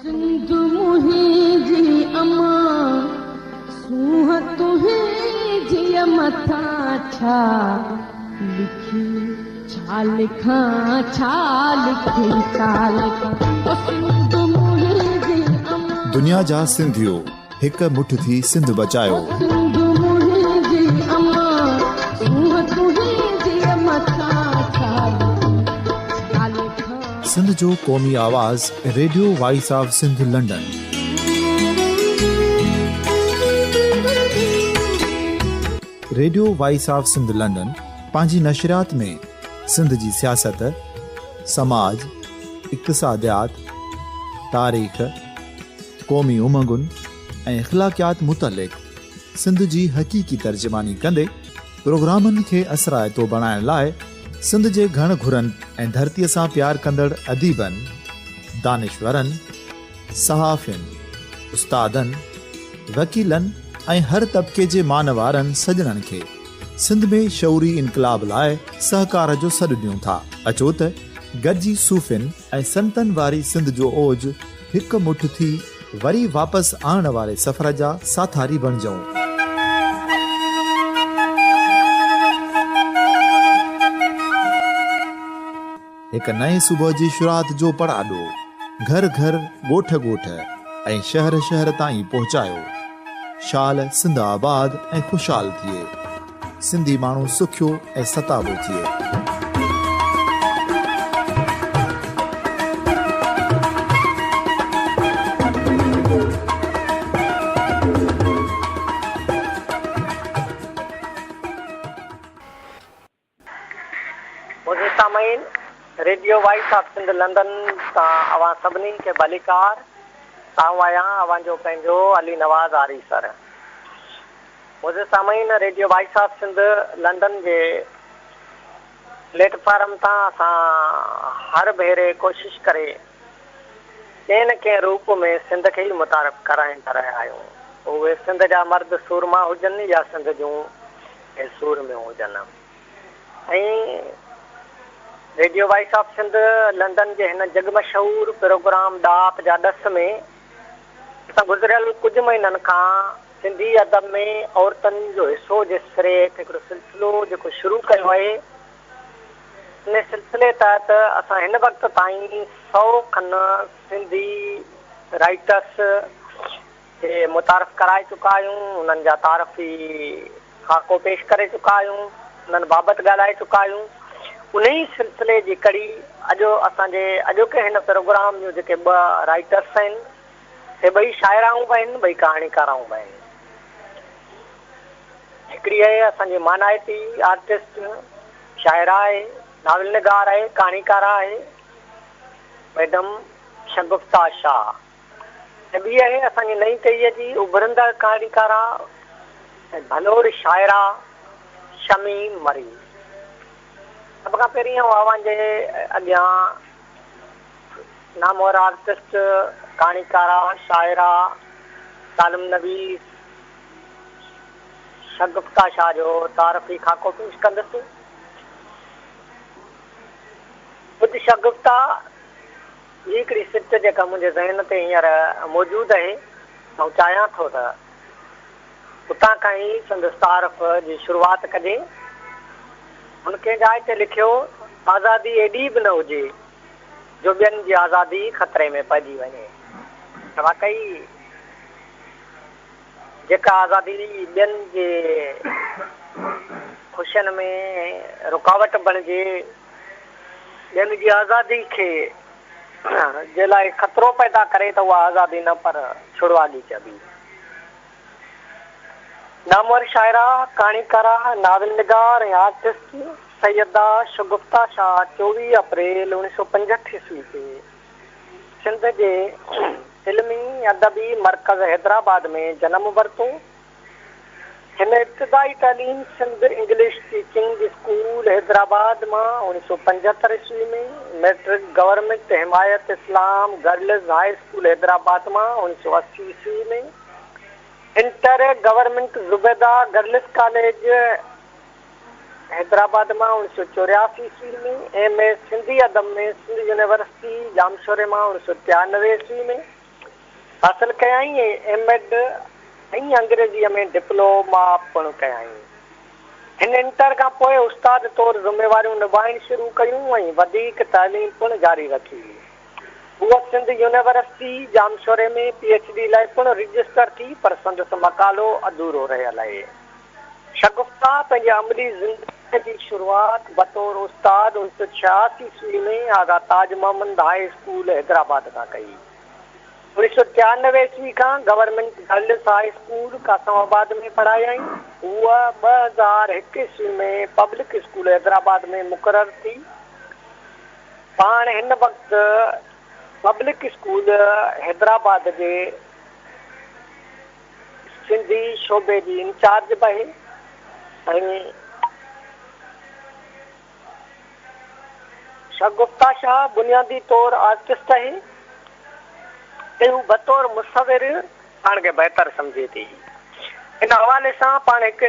سنڌ منهنجي امان، سونهن تنهنجيء مٿان ڇا لکي، ڇا لکان، ڇا لکي، ڇا لکان، او سنڌ منهنجي امان. دنيا جا سنڌيو هڪ مٺ ٿي سنڌ بچايو. او سنڌ منهنجي امان، سونهن تنهنجيء مٿان ڇا لکي، ڇا لکان. سنڌ جو قومي آواز radio voice of Sindh London. Radio voice of Sindh London پنهنجي نشريات ۾ سنڌ جي سياست، سماج، اقتصاديات، تاريخ، قومي امنگن ۽ اخلاقيات متعلق سنڌ جي حقيقي ترجماني ڪندي پروگرامن کي اثرائتو بڻائڻ لاء سنڌ جي گهڻ گهرن ۽ ڌرتيء سان پيار ڪندڙ اديبن، دانشورن، صحافين، استادن، وڪيلن ۽ هر طبقي جي مان وارن سڄڻن کي سنڌ ۾ شعوري انقلاب لاء سهڪار جو سڏ ڏيون ٿا. اچو ته گڏجي صوفين ۽ سنتن واري سنڌ جو اوج هڪ مٺ ٿي وري واپس آڻڻ واري سفر جا ساٿاري بڻجون. هڪ نئين صبح جي شروعات جو پڙاڏو گهر گهر، ڳوٺ ڳوٺ ۽ شهر شهر تائين پهچايو. شال سنڌ آباد ۽ خوشحال ٿئي. سنڌي ماڻهو سکيو ۽ ستابو ٿئي. معزز سامعين، radio voice of Sindh London تان اوهان سڀني کي ڀليڪار. آئون آهيان اوهان جو پنهنجو علي نواز آريسر. معزز سامعين، radio voice of Sindh London جي پليٽ فارم تان اسان هر ڀيري ڪوشش ڪري ڪنهن نه ڪنهن روپ ۾ سنڌ کي ئي متعارف ڪرائيندا رهيا آهيون. اهي سنڌ جا مرد سورما هجن يا سنڌ جون سورميون هجن. ۽ Radio voice of Sindh London جي هن جڳ مشهور پروگرام ڏاهپ جا ڏس ۾ اسان گذريل ڪجهه مهينن کان سنڌي ادب ۾ عورتن جو حصو جي سري هيٺ هڪڙو سلسلو جيڪو شروع ڪيو آهي ان سلسلي تحت اسان هن وقت تائين سئو کن سنڌي رائيٽرس کي متعارف ڪرائي چڪا آهيون، انهن جا تعارفي خاڪو پيش ڪري چڪا آهيون، انهن بابت ڳالهائي چڪا آهيون. انهي سلسلي جي ڪڙي اڄ اسان جي اڄوڪي هن پروگرام جون جيڪي ٻه رائيٽرس آهن، سي ٻئي شاعرائون به آهن، ٻئي ڪهاڻيڪارائون به آهن. هڪڙي آهي اسان جي مانائتي آرٽسٽ، شاعره آهي، ناول نگار آهي، ڪهاڻيڪارا آهي، ميڊم شگفته شاهه. ۽ ٻي آهي اسان جي نئين ٽهيء جي اڀرندڙ ڪهاڻيڪارا ۽ ڀلوڙ شاعره شميم مري. سڀ کان پهرين آئون اوهان جي اڳيان نامور آرٽسٽ، ڪهاڻيڪارا، شاعره، ڪالم نويس شگفته شاهه جو تعارفي خاڪو پيش ڪندس. خود شگفته هي هڪڙي سٽ جيڪا منهنجي ذهن تي هينئر موجود اهي، آئون چاهيان ٿو ته اتان کان ئي سندس تعارف جي شروعات ڪجي. هن ڪنهن جاء تي لکيو، آزادي ايڏي به نه هجي جو ٻين جي آزادي خطري ۾ پئجي وڃي. ته واقعي جيڪا آزادي ٻين جي خوشين ۾ رڪاوٽ بڻجي، ٻين جي آزادي کي جي لاء خطرو پيدا ڪري ته اها آزادي نه پر ڇڙواڳي چئبي. نامور شاعره، ڪهاڻيڪاره، ناول نگار ۽ آرٽسٽ سيده شگفته شاهه 24 اپريل 1965 عيسوي تي سنڌ جي علمي ادبي مرڪز حيدرآباد ۾ جنم ورتو. هن ابتدائي تعليم Sindh English teaching school Hyderabad مان 1975 عيسوي ۾، matric government Himayat Islam girls high school Hyderabad مان 1980 عيسوي ۾، inter government Zubaida girls college Hyderabad مان 1984 عيسوي ۾، ايم اي سنڌي ادب ۾ سنڌ يونيورسٽي ڄامشوري مان 1993 عيسوي ۾. حاصل ڪيائين ۽ ايم ايڊ ۽ انگريزيء ۾ ڊپلوما پڻ ڪيائين. هن انٽر کان پوء استاد طور ذميواريون نڀائڻ شروع ڪيون ۽ وڌيڪ تعليم پڻ جاري رکي. هوء سنڌ يونيورسٽي ڄامشوري ۾ پي ايڇ ڊي لاء پڻ رجسٽر ٿي پر سندس مقالو اڌورو رهيل آهي. شگفته پنهنجي عملي زندگيء جي شروعات بطور استاد 1986 عيسوي ۾ آغا تاج محمد هاء اسڪول حيدرآباد کان ڪئي. 1993 عيسوي کان government girls high school Qasimabad ۾ پڙهايائين. هوء 2001 عيسوي ۾ پبلڪ اسڪول حيدرآباد ۾ مقرر ٿي. پاڻ هن وقت پبلڪ اسڪول حيدرآباد جي سنڌي شعبي جي انچارج به آهي ۽ شگفته شاهه بنيادي طور آرٽسٽ آهي ۽ هو بطور مصور پاڻ کي بهتر سمجهي ٿي. ان حوالي سان پاڻ هڪ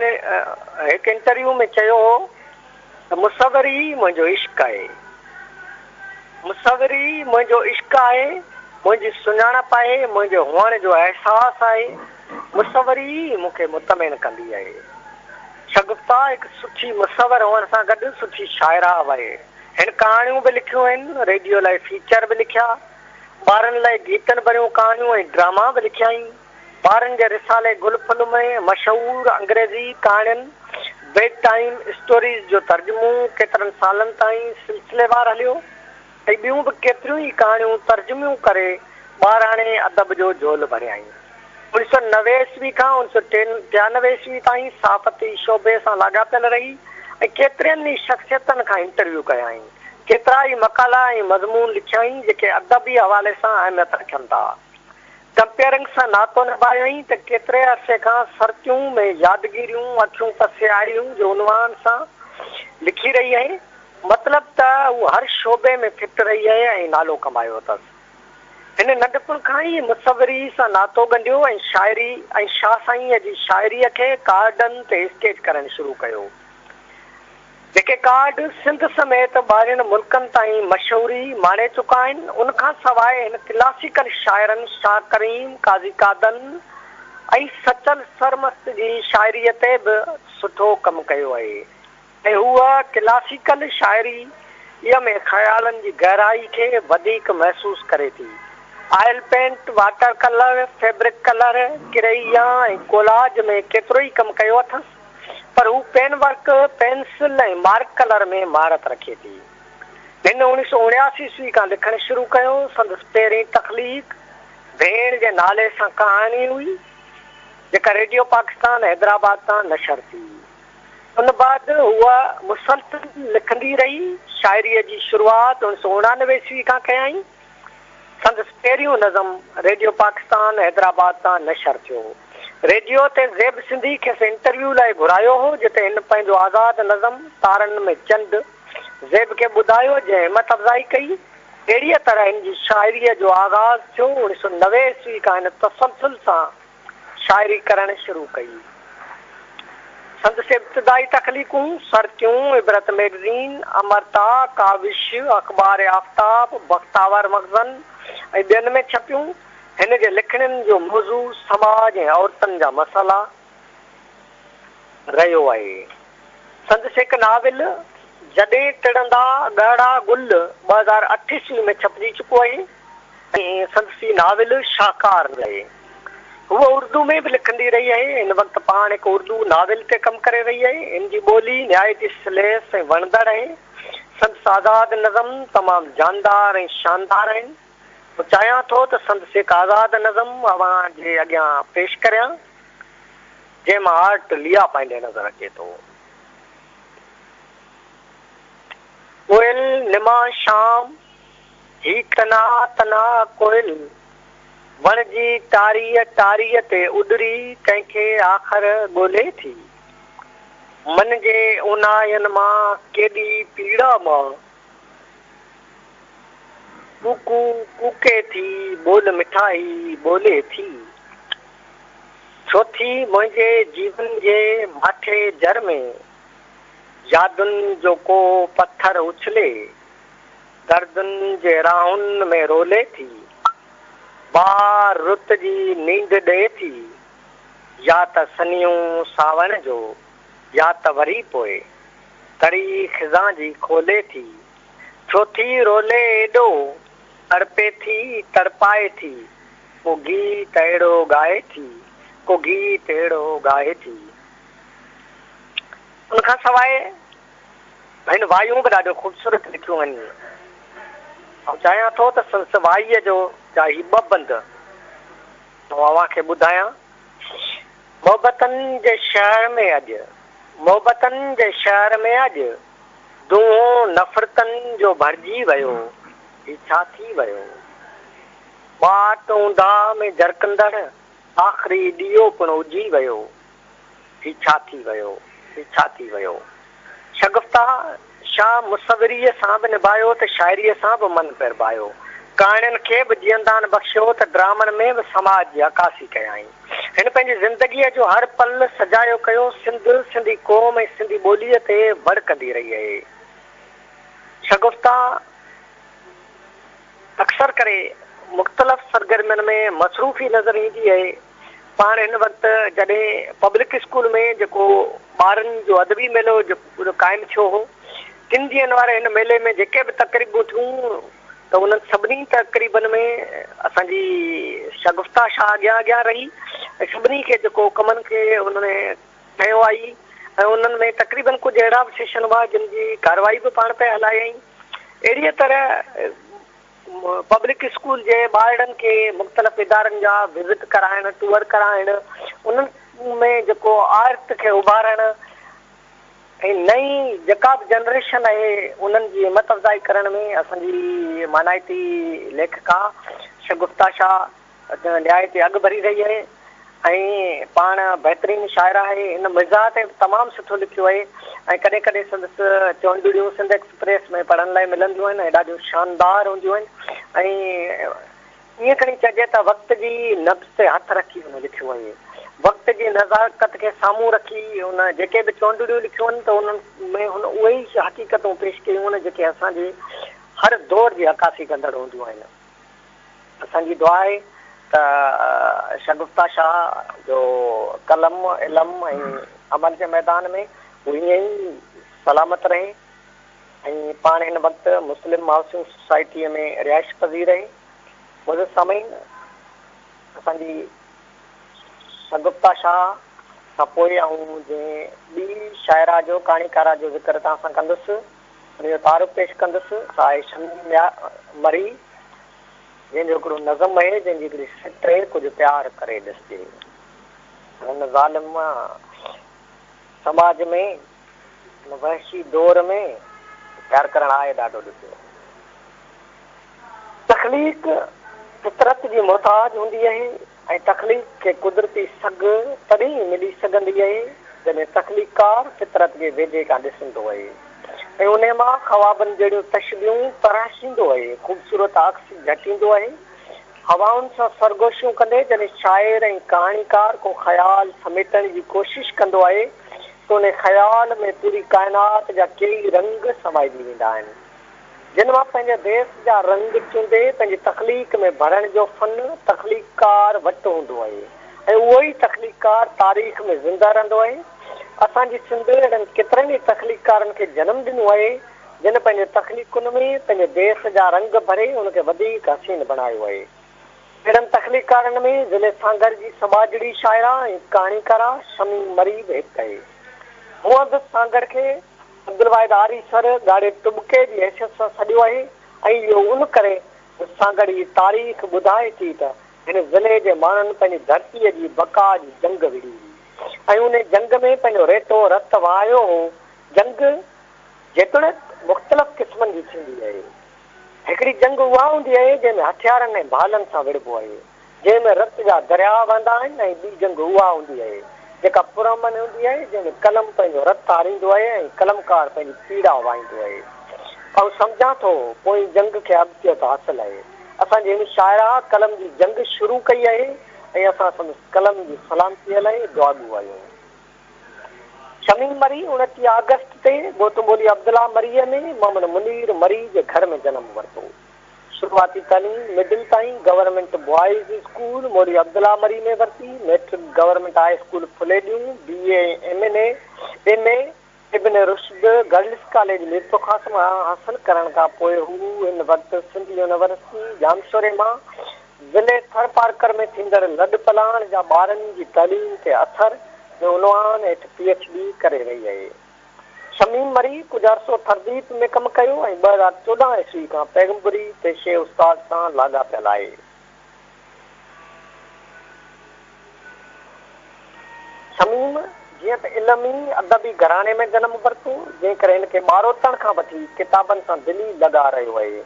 هڪ انٽرويو ۾ چيو هو ته مصوري منهنجو عشق آهي. مصوري منهنجو عشق آهي، منهنجي سڃاڻپ آهي، منهنجي هئڻ جو احساس آهي. مصوري ئي مون کي مطمئن ڪندي آهي. شگفته هڪ سٺي مصور هئڻ سان گڏ سٺي شاعره به آهي. هن ڪهاڻيون به لکيون آهن، ريڊيو لاء فيچر به لکيا. ٻارن لاء گيتن ڀريون ڪهاڻيون ۽ ڊراما به لکيائين. ٻارن جي رسالي گل ڦل ۾ مشهور انگريزي ڪهاڻين بيڊ ٽائيم اسٽوريز جو ترجمو ڪيترن سالن تائين سلسليوار هليو ۽ ٻيون به ڪيتريون ئي ڪهاڻيون ترجميون ڪري ٻاراڻي ادب جو جهول ڀريائين. 1990 عيسوي کان 1993 عيسوي تائين صحافتي شعبي سان لاڳاپيل رهي ۽ ڪيترين ئي شخصيتن کان انٽرويو ڪيائين. ڪيترا ئي مقالا ۽ مضمون لکيائين جيڪي ادبي حوالي سان اهميت رکن ٿا. ڪمپيئرنگ سان ناتو نڀايائين ته ڪيتري عرصي کان سرتيون ۾ يادگيريون اکيون پسي آيون جي عنوان سان لکي رهي آهي. مطلب ته هو هر شعبي ۾ فٽ رهي آهي ۽ نالو ڪمايو اٿس. هن ننڍپڻ کان ئي مصوري سان ناتو ڳنڍيو ۽ شاعري ۽ شاهه سائينء جي شاعريء کي ڪارڊن تي اسڪيچ ڪرڻ شروع ڪيو. جيڪي ڪارڊ سنڌ سميت ٻاهرين ملڪن تائين مشهوري ماڻي چڪا آهن. ان کان سواء هن ڪلاسيڪل شاعرن شاهه ڪريم، قاضي قادن ۽ سچل سرمست جي شاعريء تي به سٺو ڪم ڪيو آهي ۽ هوء ڪلاسيڪل شاعريء ۾ خيالن جي گهرائي کي وڌيڪ محسوس ڪري ٿي. Oil paint, water colour, fabric colour, crayon ۽ collage ۾ ڪيترو ئي ڪم ڪيو اٿس. پر هو pen work, pencil ۽ mark colour ۾ مهارت رکي ٿي. هن 1979 عيسوي کان لکڻ شروع ڪيو. سندس پهرين تخليق ڀيڻ جي نالي سان ڪهاڻي هئي، جيڪا ريڊيو پاڪستان حيدرآباد تان نشر ٿي. ان بعد هوء مسلسل لکندي رهي. شاعريء جي شروعات 1989 عيسوي کان ڪيائين. سندس پهريون نظم ريڊيو پاڪستان حيدرآباد تان نشر ٿيو. ريڊيو تي زيب سنڌي کيس انٽرويو لاء گهرايو هو، جتي هن پنهنجو آزاد نظم تارن ۾ چنڊ زيب کي ٻڌايو، جنهن همت افزائي ڪئي. اهڙيء طرح هن جي شاعريء جو آغاز ٿيو. 1990 عيسوي کان هن تسلسل سان شاعري ڪرڻ شروع ڪئي. سندس ابتدائي تخليقون، سرتيون، عبرت مئگزين، امرتا، ڪاوش، اخبار آفتاب، بختاور مخزن ۽ ٻين ۾ ڇپيون. هن جي لکڻين جو موضوع سماج ۽ عورتن جا مسئلا رهيو آهي. سندس هڪ ناول جڏهن ٽڙندا ڳاڙها گل 2008 عيسوي ۾ ڇپجي چڪو آهي. ۽ سندس هي ناول شاهڪار آهي. هوء اردو ۾ به لکندي رهي آهي. هن وقت پاڻ هڪ اردو ناول تي ڪم ڪري رهي آهي. هن جي ٻولي نهايت ئي سليس ۽ وڻندڙ آهي. سندس آزاد نظم تمام جاندار ۽ شاندار آهن. آئون چاهيان ٿو ته سندس هڪ آزاد نظم اوهان جي اڳيان پيش ڪريان، جنهن مان آرٽ ليئا پائيندي نظر اچي ٿو. ڪوئل نما شام هي تنها تنها ڪوئل وڻ جي ٽاريء ٽاريء تي اڏري ڪنهن کي آخر ڳولي ٿي. من جي اونهاين مان ڪيڏي پيڙا مان ڪوڪو ڪوڪي ٿي ٻول مٺائي ٻولي ٿي. ڇو ٿي منهنجي جيون جي ماٺي جر ۾ يادن جو ڪو پٿر اڇلي. دردن جي راهن ۾ رولي ٿي. بهار رت جي نينڍ ڏئي ٿي، يا ته سنيهون سانوڻ جو، يا ته وري پوء دري خزان جي کولي ٿي. ڇو ٿي رولي ايڏو، تڙپي ٿي، تڙپائي ٿي، ڪو گيت اهڙو ڳائي ٿي، ڪو گيت اهڙو ڳائي ٿي. ان کان سواء هن وايون به ڏاڍيون خوبصورت لکيون آهن. آئون چاهيان ٿو ته سندس وائيء جو جا هي ٻه بند آئون اوهان کي ٻڌايان. محبتن جي شهر ۾ اڄ، محبتن جي شهر ۾ اڄ، دونهون نفرتن جو ڀرجي ويو، هي ڇا ٿي ويو؟ ٻاٽ اونداهه ۾ جرڪندڙ آخري ڏيئو پڻ اجهي ويو، هي ڇا ٿي ويو، هي ڇا ٿي ويو. شگفته شاهه مصوريء سان به نڀايو ته شاعريء سان به من پرڀايو. ڪهاڻين کي به جيئندان بخشيو ته ڊرامن ۾ به سماج جي عڪاسي ڪيائين. هن پنهنجي زندگيء جو هر پل سجايو ڪيو. سنڌ، سنڌي قوم ۽ سنڌي ٻوليء تي وڙ ڪندي رهي اهي. شگفته اڪثر ڪري مختلف سرگرمين ۾ مصروف ئي نظر ايندي اهي. پاڻ هن وقت جڏهن پبلڪ اسڪول ۾ جيڪو ٻارن جو ادبي ميلو جيڪو قائم ٿيو هو، ٽن ڏينهن واري هن ميلي ۾ جيڪي به تقريبون ٿيون ته انهن سڀني تقريبن ۾ اسان جي شگفته شاهه اڳيان اڳيان رهي ۽ سڀني کي جيڪو ڪمن کي ان ۾ کنيو آئي ۽ انهن ۾ تقريبن ڪجهه اهڙا به سيشن هئا جن جي ڪارروائي به پاڻ پئي هلايائين. اهڙيء طرح پبلڪ اسڪول جي ٻارڙن کي مختلف ادارن جا وزٽ ڪرائڻ، ٽوئر ڪرائڻ، انهن ۾ جيڪو آرٽ کي اڀارڻ ۽ نئين جيڪا به جنريشن آهي انهن جي همت افزائي ڪرڻ ۾ اسان جي مانائتي ليکڪا شگفته شاهه نهايت اڳڀري رهي آهي ۽ پاڻ بهترين شاعره آهي. هن مزاح تي به تمام سٺو لکيو آهي ۽ ڪڏهن ڪڏهن سندس چونڊڙيون سنڌ ايڪسپريس ۾ پڙهڻ لاء ملنديون آهن ۽ ڏاڍيون شاندار هونديون آهن ۽ ائين کڻي چئجي ته وقت جي نبض تي هٿ رکي هن لکيو آهي. وقت جي نزاڪت کي سامهون رکي هن جيڪي به چونڊڙيون لکيون آهن ته انهن ۾ هن اهي ئي حقيقتون پيش ڪيون آهن جيڪي اسان جي هر دور جي عڪاسي ڪندڙ هونديون آهن. اسان جي دعا آهي ته شگفته شاهه جو قلم، علم ۽ عمل جي ميدان ۾ هو ائين ئي سلامت رهي ۽ پاڻ هن وقت مسلم هائوسنگ سوسائٽيء ۾ رهائش پذير آهي. معزز سامعين! اسان جي شگفته شاهه کان پوء آئون جنهن ٻي شاعره جو، ڪهاڻيڪاره جو ذڪر توهان سان ڪندس، ان جو تعارف پيش ڪندس، سا آهي شميم مري، جنهن جو هڪڙو نظم آهي، جنهن جي هڪڙي سٽ آهي، ڪجهه پيار ڪري ڏسجي. هن ظالم سماج ۾، هن وحشي دور ۾، پيار ڪرڻ آهي ڏاڍو ڏکيو. تخليق فطرت جي محتاج هوندي آهي ۽ تخليق کي قدرتي سگهه تڏهن ئي ملي سگهندي آهي جڏهن تخليقڪار فطرت کي ويجهي کان ڏسندو آهي ۽ انهي مان خوابن جهڙيون تشبيهون تراشيندو آهي، خوبصورت عڪس جهٽيندو آهي. هوائن سان سرگوشيون ڪندي جڏهن شاعر ۽ ڪهاڻيڪار ڪو خيال سميٽڻ جي ڪوشش ڪندو آهي ته انهي خيال ۾ پوري ڪائنات جا ڪيئي رنگ سمائجي ويندا آهن. جن مان پنهنجي ديس جا رنگ چونڊي پنهنجي تخليق ۾ ڀرڻ جو فن تخليقڪار وٽ هوندو آهي ۽ اهو ئي تخليقڪار تاريخ ۾ زنده رهندو آهي. اسان جي سنڌ اهڙن ڪيترن ئي تخليقڪارن کي جنم ڏنو آهي، جن پنهنجي تخليقن ۾ پنهنجي ديس جا رنگ ڀري ان کي وڌيڪ حسين بڻايو آهي. اهڙن تخليقڪارن ۾ ضلعي سانگهڙ جي سٻاجهڙي شاعره ۽ ڪهاڻيڪارا شميم مري به هڪ آهي. هونئن به سانگهڙ کي عبدالواحد آريسر ڳاڙهي ٽٻڪي جي حيثيت سان سڏيو آهي ۽ اهو ان ڪري جو سانگهڙ جي تاريخ ٻڌائي ٿي ته هن ضلعي جي ماڻهن پنهنجي ڌرتيء جي بقا جي جنگ وڙهي هئي ۽ انهي جنگ ۾ پنهنجو ريٽو رت وهايو هو. جنگ جيتوڻيڪ مختلف قسمن جي ٿيندي آهي. هڪڙي جنگ اها هوندي آهي جنهن ۾ هٿيارن ۽ ڀالن سان وڙهبو آهي، جنهن ۾ رت جا درياء وهندا آهن ۽ ٻي جنگ اها هوندي آهي جيڪا پرامن هوندي آهي، جنهن ۾ قلم پنهنجو رت هاريندو آهي ۽ قلمڪار پنهنجي پيڙا وهائيندو آهي. آئون سمجهان ٿو پوئين جنگ کي ابديت حاصل آهي. اسان جي هن شاعره قلم جي جنگ شروع ڪئي آهي ۽ اسان سندس قلم جي سلامتيء لاء دعاڳو آهيون. شميم مري 29 آگسٽ تي ڳوٺ مولوي عبدالله مريء ۾ محمد منير مري جي گهر ۾ جنم ورتو. شروعاتي تعليم مڊل تائين گورنمينٽ بوائز اسڪول مولوي عبدالله مري ۾ ورتي. مئٽرڪ گورنمينٽ هاء اسڪول ڦليڏيون، B A ۽ M N A, M A, Ibn Rushd girls college Mirpurkhas مان حاصل ڪرڻ کان پوء هو هن وقت سنڌ يونيورسٽي ڄامشوري مان ضلعي ٿرپارڪر ۾ ٿيندڙ لڏپلاڻ جا ٻارن جي تعليم تي اثر جي عنوان هيٺ پي ايڇ ڊي ڪري رهي آهي. شميم مري ڪجهه عرصو ٿرديپ ۾ ڪم ڪيو ۽ 2014 عيسوي کان پيغمبري پيشي استاد سان لاڳاپيل آهي. شميم جيئن ته علمي ادبي گهراڻي ۾ جنم ورتو، جنهن ڪري هن کي ٻاروتڻ کان وٺي ڪتابن سان دلي لڳاء رهيو آهي.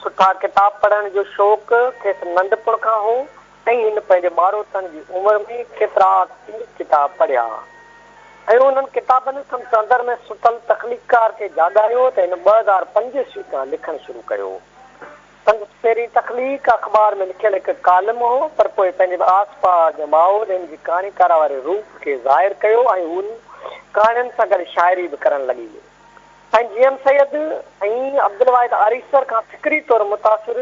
سٺا ڪتاب پڙهڻ جو شوق کيس ننڍپڻ کان هو ۽ هن پنهنجي ٻاروتڻ جي عمر ۾ ڪيترا ئي ڪتاب پڙهيا ۽ انهن ڪتابن سندس اندر ۾ ستل تخليقڪار کي جاڳايو ته هن 2005 عيسوي کان لکڻ شروع ڪيو. سندس پهرين تخليق اخبار ۾ لکيل هڪ ڪالم هو، پر پوء پنهنجي آس پاس جي ماحول هن جي ڪهاڻيڪارا واري روپ کي ظاهر ڪيو ۽ هو ڪهاڻين سان گڏ شاعري به ڪرڻ لڳي. سائين جي ايم سيد ۽ عبدالواحد آريسر کان فڪري طور متاثر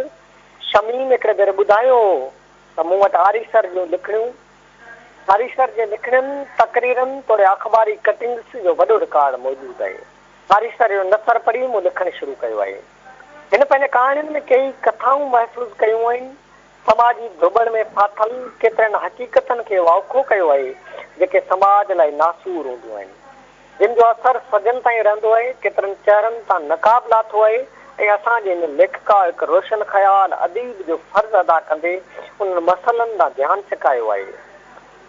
شميم هڪڙي ڀيري ٻڌايو هو ته مون وٽ آريسر جون لکڻيون، آريسر جي لکڻين، تقريرن توڙي اخباري ڪٽنگس جو وڏو رڪارڊ موجود آهي. آريسر جو نثر پڙهي مون لکڻ شروع ڪيو آهي. هن پنهنجي ڪهاڻين ۾ ڪيئي ڪٿائون محفوظ ڪيون آهن. سماجي ڌوٻڻ ۾ ڦاٿل ڪيترين حقيقتن کي واکو ڪيو آهي، جيڪي سماج لاء ناسور هونديون آهن. جن جو اثر صدين تائين رهندو آهي. ڪيترن چهرن تان نقاب لاٿو آهي ۽ اسان جي هن ليکڪا هڪ روشن خيال اديب جو فرض ادا ڪندي انهن مسئلن ڏانهن ڌيان ڇڪايو آهي.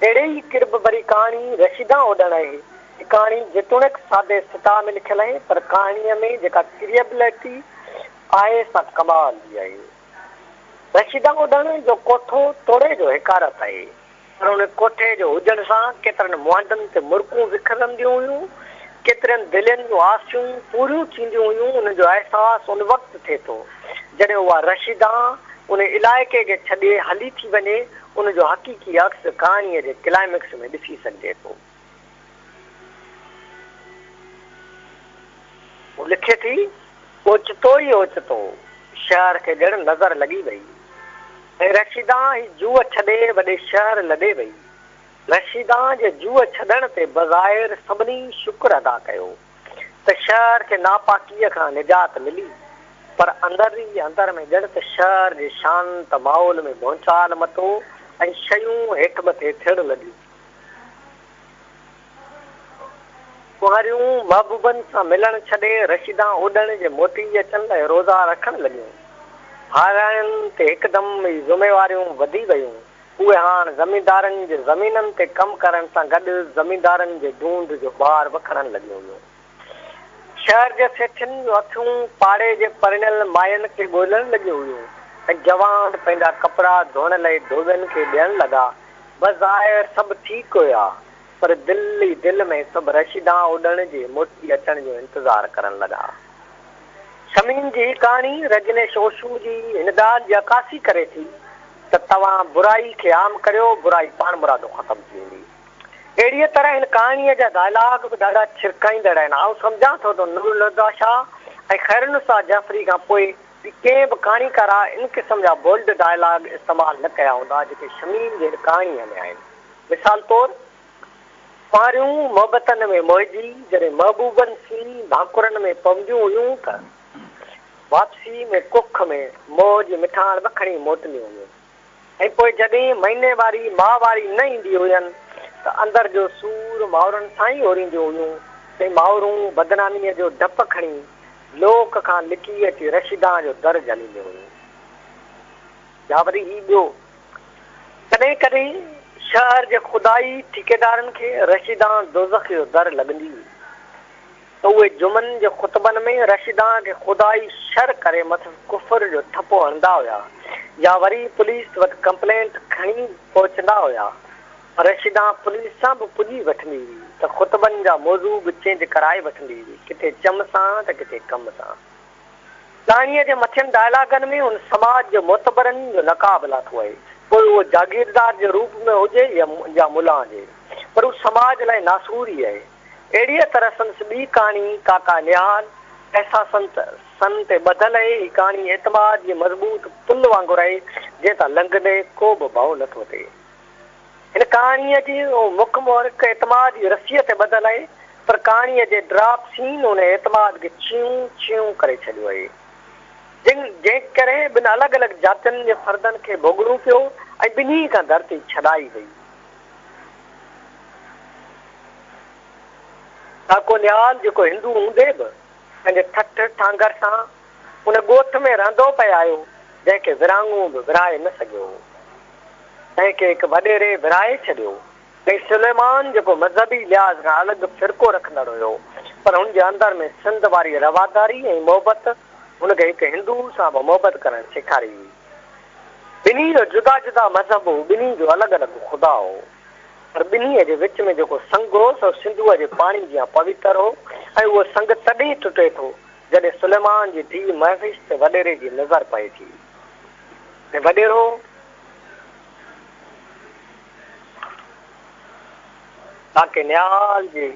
اهڙي ئي ڪرب ڀري ڪهاڻي رشيدان اوڏڻ آهي. هي ڪهاڻي جيتوڻيڪ سادي سٽاء ۾ لکيل آهي پر ڪهاڻيء ۾ جيڪا ڪريئبلٽي آهي سا ڪمال جي آهي. رشيدان اوڏڻ جو ڪوٺو توڙي جو حقارت آهي پر ان ڪوٺي جو هجڻ سان ڪيترن مهانڊن تي مرڪون وکرنديون هيون، ڪيترين دلين جون آسيون پوريون ٿينديون هيون ان جو احساس ان وقت ٿئي ٿو جڏهن اها رشيدان ان علائقي کي ڇڏي هلي ٿي وڃي ان جو حقيقي عڪس ڪهاڻيء جي ڪلائمڪس ۾ ڏسي سگهجي ٿو. هو لکي ٿي، اوچتو ئي اوچتو شهر کي ڄڻ نظر لڳي وئي ۽ رشيدان هي جوء ڇڏي وڏي شهر لڏي وئي. رشيدان جي جوء ڇڏڻ تي بظاهر سڀني شڪر ادا ڪيو. ته شهر کي ناپاڪيء کان نجات ملي، پر اندر ئي اندر ۾ ڄڻ ته شهر جي شانت ماحول ۾ ڀونچال متو ۽ شيون هيٺ مٿي ٿيڻ لڳيون. ڪنواريون محبوبن سان ملڻ ڇڏي رشيدان اوڏڻ جي موٽي اچڻ لاء روزا رکڻ لڳيون. هاراڻين تي هڪدم ئي ذميواريون وڌي ويون. اهي هاڻ زميندارن جي زمينن تي ڪم ڪرڻ سان گڏ زميندارن جي ڍونڍ جو بار به کڻڻ لڳيون هيون. شهر جي سيٺين جون اکيون پاڙي جي پرڻيل ماين کي ڳولڻ لڳيون هيون ۽ جوان پنهنجا ڪپڙا ڌوئڻ لئي ڌوٻين کي ڏيڻ لڳا. بظاهر سڀ ٺيڪ هيا پر دل ئي دل ۾ سڀ رشيدان اوڏڻ جي موٽي اچڻ جو انتظار ڪرڻ لڳا. شميم جي هي ڪهاڻي رجنيش اوشو جي هن ڳالهه جي عڪاسي ڪري ٿي ته توهان برائي کي عام ڪريو، برائي پاڻمرادو ختم ٿي ويندي. اهڙيء طرح هن ڪهاڻيء جا ڊائلاگ به ڏاڍا ڇرڪائيندڙ آهن. آئون سمجهان ٿو ته نورالهديٰ شاهه ۽ خيرالنساء جعفري کان پوء ٻي ڪنهن به ڪهاڻيڪارا ان قسم جا بولڊ ڊائلاگ استعمال نه ڪيا هوندا، جيڪي شميم جي هن ڪهاڻيء ۾ آهن. مثال طور. ڪنواريون محبتن ۾ موهجي جڏهن محبوبن سين ڀاڪرن ۾ پونديون هيون ته واپسي ۾ ڪک ۾ موهه جي مٺاڻ به کڻي موٽنديون هيون ۽ پوء جڏهن مهيني واري ماهواري نه ايندي هين ته اندر جو سور مائرن سان ئي اورينديون هيون ۽ مائرون بدناميء جو ڊپ کڻي لوڪ کان لڪي اچي رشيدان جو در جهلينديون هيون. يا وري هي ٻيو، ڪڏهن ڪڏهن شهر جي خدائي ٺيڪيدارن کي رشيدان دوزخ جو در لڳندي هئي ته اهي جمعن جي خطبن ۾ رشيدان کي خدائي شر ڪري مٿس ڪفر جو ٺپو هڻندا هيا يا وري پوليس وٽ ڪمپلينٽ کڻي پهچندا هيا. پر رشيدان پوليس سان به پڄي وٺندي هئي ته خطبن جا موضوع به چينج ڪرائي وٺندي هئي، ڪٿي چم سان ته ڪٿي ڪم سان. ڪهاڻيء جي مٿين ڊائلاگن ۾ هن سماج جي معتبرن جو نقاب لاٿو آهي، پوء اهو جاگيردار جي روپ ۾ هجي يا ملان جي، پر هو سماج لاء ناسور ئي آهي. اهڙيء طرح سندس ٻي ڪهاڻي ڪاڪا نهال احساسن رسن تي ٻڌل اهي. هي ڪهاڻي اعتماد جي مضبوط پل وانگر آهي، جنهن تان لنگهندي ڪو به ڀؤ نه ٿو ٿئي. هن ڪهاڻيء جي مک محرڪ اعتماد جي رسيء تي ٻڌل آهي، پر ڪهاڻيء جي ڊراپ سين ان اعتماد کي ڇيهون ڇيهون ڪري ڇڏيو آهي. جنهن ڪري ٻن الڳ الڳ جاتين جي فردن کي ڀوڳڻو پيو ۽ ٻنهي کان ڌرتي ڇڏائي وئي. ڪاڪو نهال جيڪو هندو هوندي به پنهنجي ٺٺ ٺانگر سان ان ڳوٺ ۾ رهندو پئي آيو، جنهن کي ورهاڱو به ورهائي نه سگهيو هو. تنهن کي هڪ وڏيري ورهائي ڇڏيو ۽ سليمان جيڪو مذهبي لحاظ کان الڳ فرقو رکندڙ هيو، پر هن جي اندر ۾ سنڌ واري رواداري ۽ محبت هن کي هڪ هندو سان به محبت ڪرڻ سيکاري هئي. ٻنهي جو جدا جدا مذهب هو، ٻنهي جو الڳ الڳ خدا هو. پر ٻنهي جي وچ ۾ جيڪو سنگ هو سو سنڌوء جي پاڻي جيان پوتر هو ۽ اهو سنگ تڏهن ٽٽي ٿو جڏهن سليمان جي ڌيء مهوش تي وڏيري جي نظر پئي ٿي ۽ وڏيرو ڪاڪي نهال جي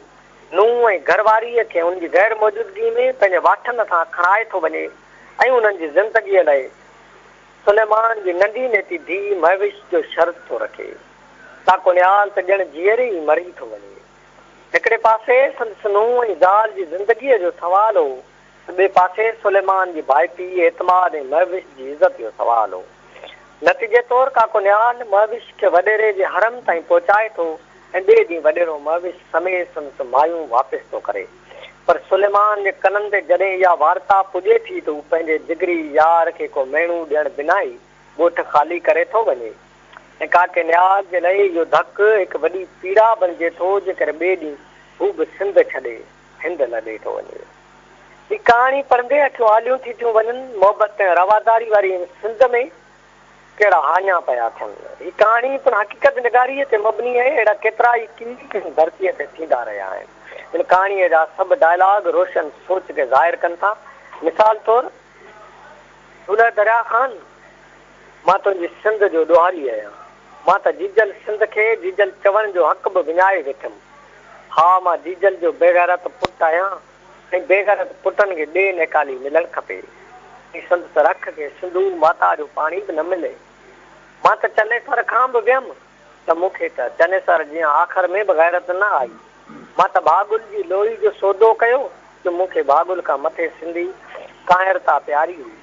نونهن ۽ گهر واريء کي ان جي غير موجودگيء ۾ پنهنجي واٺن هٿان کڻائي ٿو وڃي ۽ انهن جي زندگيء لاء سليمان جي ننڍي نيتي ڌيء مهوش جو شرط ٿو رکي. ڪاڪو نهال ته ڄڻ جيئري ئي مري ٿو وڃي. هڪڙي پاسي سندس نونهن ۽ زال جي زندگيء جو سوال هو ته ٻئي پاسي سليمان جي ڀائپي، اعتماد ۽ مهوش جي عزت جو سوال هو. نتيجي طور ڪاڪو نهال، مهوش کي وڏيري جي حرم تائين پهچائي ٿو ۽ ٻئي ڏينهن وڏيرو مهوش سميت سندس مايون واپس ٿو ڪري. پر سليمان جي ڪنن تي جڏهن اها وارتا پڄي ٿي ته هو پنهنجي جگري يار کي ڪو مهڻو ڏيڻ بنا ئي ڳوٺ خالي ڪري ٿو وڃي ۽ ڪاڪي نياز جي لئه اهو ڌڪ هڪ وڏي پيڙا بڻجي ٿو جنهن ڪري ٻئي ڏينهن هو به سنڌ ڇڏي هند لڏي ٿو وڃي. هي ڪهاڻي پڙهندي اکيون آليون ٿي ٿيون وڃن. محبت ۽ رواداري واري هن سنڌ ۾. ڪهڙا هاڃا پيا ٿين. هي ڪهاڻي پڻ حقيقت نگاريء تي مبني آهي. اهڙا ڪيترا ئي ڪيس هن ڌرتيء تي ٿيندا رهيا آهن. هن ڪهاڻيء جا سڀ ڊائلاگ روشن سوچ کي ظاهر ڪن ٿا. مثال طور، دولهه دريا خان، مان تنهنجي سنڌ جو ڏوهاري آهيان. مان ته جيجل سنڌ کي جيجل چوڻ جو حق به وڃائي ويٺم. ها، مان جيجل جو بيغيرت پٽ آهيان. ۽ بيغيرت پٽن کي ڏيهه نيڪالي ملڻ کپي ۽ سندس رک کي سنڌو ماتا جو پاڻي به نه ملي. مان ته چنيسر کان به ويم ته مون کي ته چنيسر جيان آخر ۾ به غيرت نه آئي. مان ته ڀاڳل جي لوئي جو سودو ڪيو جو مون کي ڀاڳل کان مٿي سنڌي ڪانئرتا پياري هئي.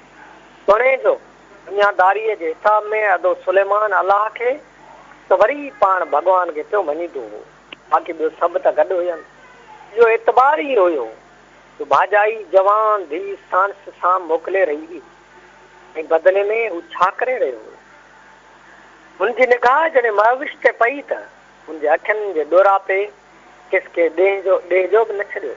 توڻي جو دنياداريء جي حساب ۾ ادو سليمان الله کي ته وري پاڻ ڀڳوان کي پيو مڃيندو هو. باقي ٻيو سڀ ته گڏ هين. اهو اعتبار ئي هيو جو ڀاڄائي جوان ڌيء ساڻس سام موڪلي رهي هئي ۽ بدلي ۾ هو ڇا ڪري رهيو هو. هن جي نگاهه جڏهن مهوش تي پئي ته هن جي اکين جي ڏوراپي کيس ڪنهن ڏينهن جو ڏيهه جو به نه ڇڏيو.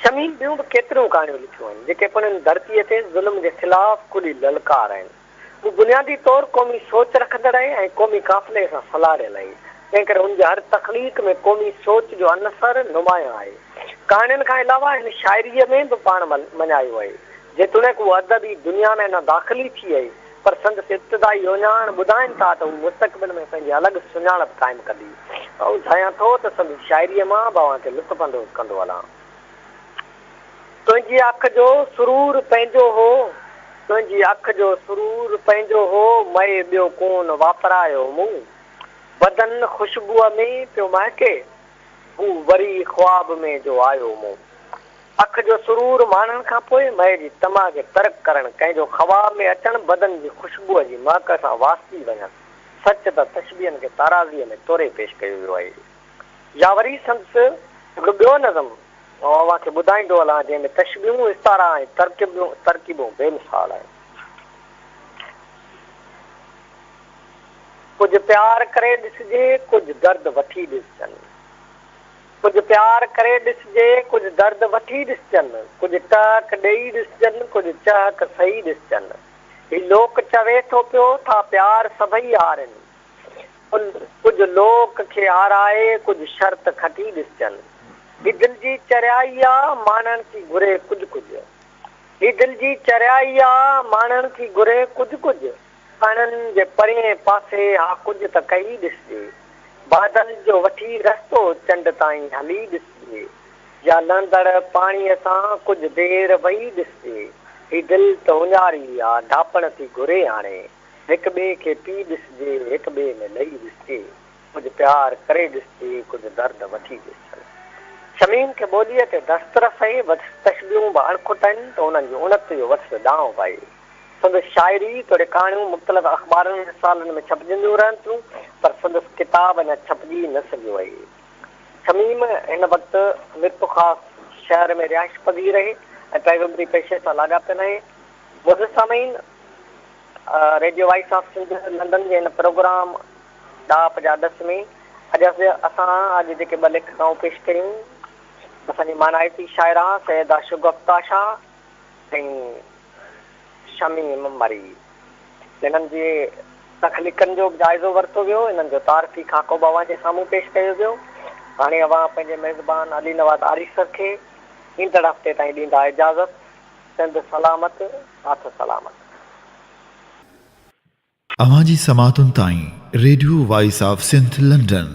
شميم ٻيون به ڪيتريون ڪهاڻيون لکيون آهن، جيڪي پڻ هن ڌرتيء تي ظلم جي خلاف کلي للڪار آهن. هو بنيادي طور قومي سوچ رکندڙ آهي ۽ قومي قافلي سان سلهاڙيل آهي، تنهن ڪري هن جي هر تخليق ۾ قومي سوچ جو عنصر نمايان آهي. ڪهاڻين کان علاوه هن شاعريء ۾ به پاڻ مڃايو آهي. جيتوڻيڪ هو ادبي دنيا ۾ اڃا داخل ئي ٿي آهي، پر سندس ابتدائي اهڃاڻ ٻڌائين ٿا ته هو مستقبل ۾ پنهنجي الڳ سڃاڻپ قائم ڪندي. آئون چاهيان ٿو ته سندس شاعريء مان به اوهان کي لطف اندوز ڪندو هلان. تنهنجي اک جو سرور پنهنجو هو، تنهنجي اک جو سرور پنهنجو هو، مئي ٻيو ڪونه واپرايو مون. بدن خوشبوء ۾ پيو مهڪي، هو وري خواب ۾ جو آيو مون. اک جو سرور ماڻڻ کان پوء مئي جي طمع کي ترڪ ڪرڻ، ڪنهن جو خواب ۾ اچڻ، بدن جي خوشبوء جي مهڪ سان واسجي وڃڻ، سچ ته تشبيهن کي تارازيء ۾ توري پيش ڪيو ويو آهي. يا وري سندس هڪڙو ٻيو نظم آئون اوهان کي ٻڌائيندو هلان جنهن ۾ تشبيهون، استعارا ۽ ترڪيبون بي مثال آهن. ڪجهه پيار ڪري ڏسجي، ڪجهه درد وٺي ڏسجن. ڪجهه پيار ڪري ڏسجي، ڪجهه درد وٺي ڏسجن. ڪجهه ٽهڪ ڏيئي ڏسجن، ڪجهه چهڪ سهي ڏسجن. هي لوڪ چوي ٿو پيو، ٿا پيار سڀئي هارين. ڪجهه لوڪ کي هارائي ڪجهه شرط کٽي ڏسجن. هي دل جي چريائي آ ماڻڻ ٿي گهري ڪجهه ڪجهه. هي دل جي چريائي آ ماڻڻ ٿي گهري ڪجهه ڪجهه. پهڻن جي پرئين پاسي ها ڪجهه ته ڪهي ڏسجي. بادل جو وٺي رستو چنڊ تائين هلي ڏسجي. يا لهندڙ پاڻيء سان ڪجهه دير وهي ڏسجي. هي دل ته اڃاري آ، ڍاپڻ ٿي گهري هاڻي. هڪ ٻئي کي پي ڏسجي، هڪ ٻئي ۾ لهي ڏسجي. ڪجهه پيار ڪري ڏسجي، ڪجهه درد وٺي ڏسجن. شميم کي ٻوليء تي دسترس آهي، وٽس تشبيهون به اڻکٽ آهن ته انهن جي اڻت جو وٽس ڏانء به آهي. سندس شاعري توڙي ڪهاڻيون مختلف اخبارن ۽ رسالن ۾ ڇپجنديون رهن ٿيون، پر سندس ڪتاب اڃا ڇپجي نه سگهيو آهي. شميم هن وقت ميرپورخاص شهر ۾ رهائش پذير آهي ۽ پيغمبري پيشي سان لاڳاپيل آهي. معزز سامعين! Radio voice of Sindh London جي هن پروگرام ڏاهپ جا ڏس ۾ اڄ اسان اڄ جيڪي ٻه ليکڪائون پيش ڪيون اسان جي مانائتي شاعره سيده شگفته شاهه ۽ شميم مري هنن جي تخليقن جو به جائزو ورتو ويو انهن جو تعارفي خاڪو به اوهان جي سامهون پيش ڪيو ويو هاڻي اوهان پنهنجي ميزبان علي نواز آريسر کي ايندڙ هفتي تائين ڏيندا اجازت سنڌ سلامت ساٿ سلامت. اوهان جي سماعتن تائين radio voice of Sindh London.